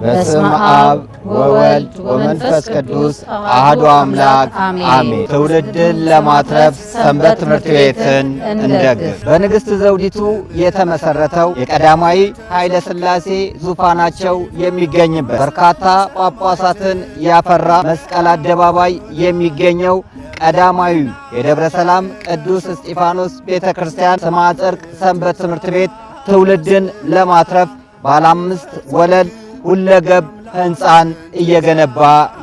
በስመ አብ ወወልድ ወመንፈስ ቅዱስ አሐዱ አምላክ አሜን። ትውልድን ለማትረፍ ሰንበት ትምህርት ቤትን እንደግፍ። በንግሥት ዘውዲቱ የተመሰረተው የቀዳማዊ ኃይለ ሥላሴ ዙፋናቸው የሚገኝበት፣ በርካታ ጳጳሳትን ያፈራ፣ መስቀል አደባባይ የሚገኘው ቀዳማዊ የደብረ ሰላም ቅዱስ እስጢፋኖስ ቤተ ክርስቲያን ስምዐ ጽድቅ ሰንበት ትምህርት ቤት ትውልድን ለማትረፍ ባለ 5 ወለል ሁለገብ ሕንፃን እየገነባ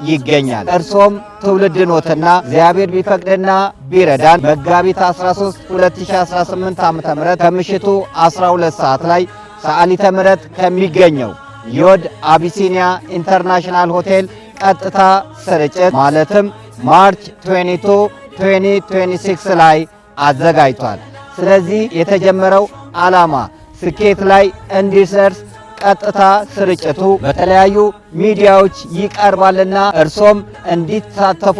ይገኛል። እርሶም ትውልድ ኖትና እግዚአብሔር ቢፈቅድና ቢረዳን መጋቢት 13 2018 ዓ.ም ከምሽቱ 12 ሰዓት ላይ ሰዓሊተ ምሕረት ከሚገኘው ዮድ አቢሲኒያ ኢንተርናሽናል ሆቴል ቀጥታ ስርጭት ማለትም March 22 2026 ላይ አዘጋጅቷል። ስለዚህ የተጀመረው ዓላማ ስኬት ላይ እንዲደርስ ቀጥታ ስርጭቱ በተለያዩ ሚዲያዎች ይቀርባልና እርሶም እንዲሳተፉ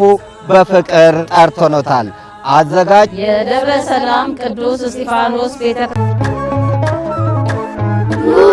በፍቅር ጠርቶኖታል። አዘጋጅ የደብረ ሰላም ቅዱስ እስጢፋኖስ ቤተ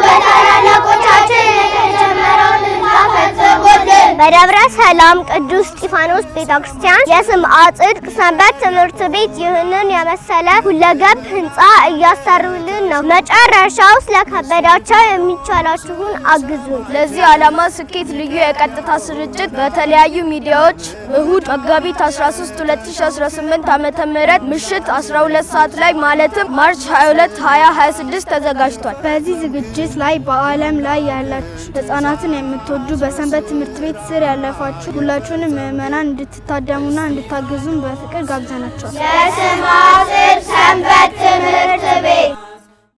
በታላላቆቻችን የተጀመረውን ህንፃ ፈጽሙልን። በደብረ ሰላም ቅዱስ እስጢፋኖስ ቤተክርስቲያን የስምዐ ጽድቅ ሰንበት ትምህርት ቤት ይህንን የመሰለ ሁለገብ ህንፃ እያሰሩልን ነው። መጨረሻው ስለከበዳቸው የሚቻላችሁን አግዙን። ለዚህ ዓላማ ስኬት ልዩ የቀጥታ ስርጭት በተለያዩ ሚዲያዎች እሁድ መጋቢት 13 2018 ዓ.ም ምሽት 12 ሰዓት ላይ ማለትም March 22 2026 ተዘጋጅቷል። በዚህ ዝግጅት ላይ በዓለም ላይ ያላችሁ ህጻናትን የምትወዱ፣ በሰንበት ትምህርት ቤት ስር ያለፋችሁ ሁላችሁንም ምዕመናን እንድትታደሙና እንድታግዙን በፍቅር ጋብዘናችኋል። የስምዐ ጽድቅ ሰንበት ትምህርት ቤት።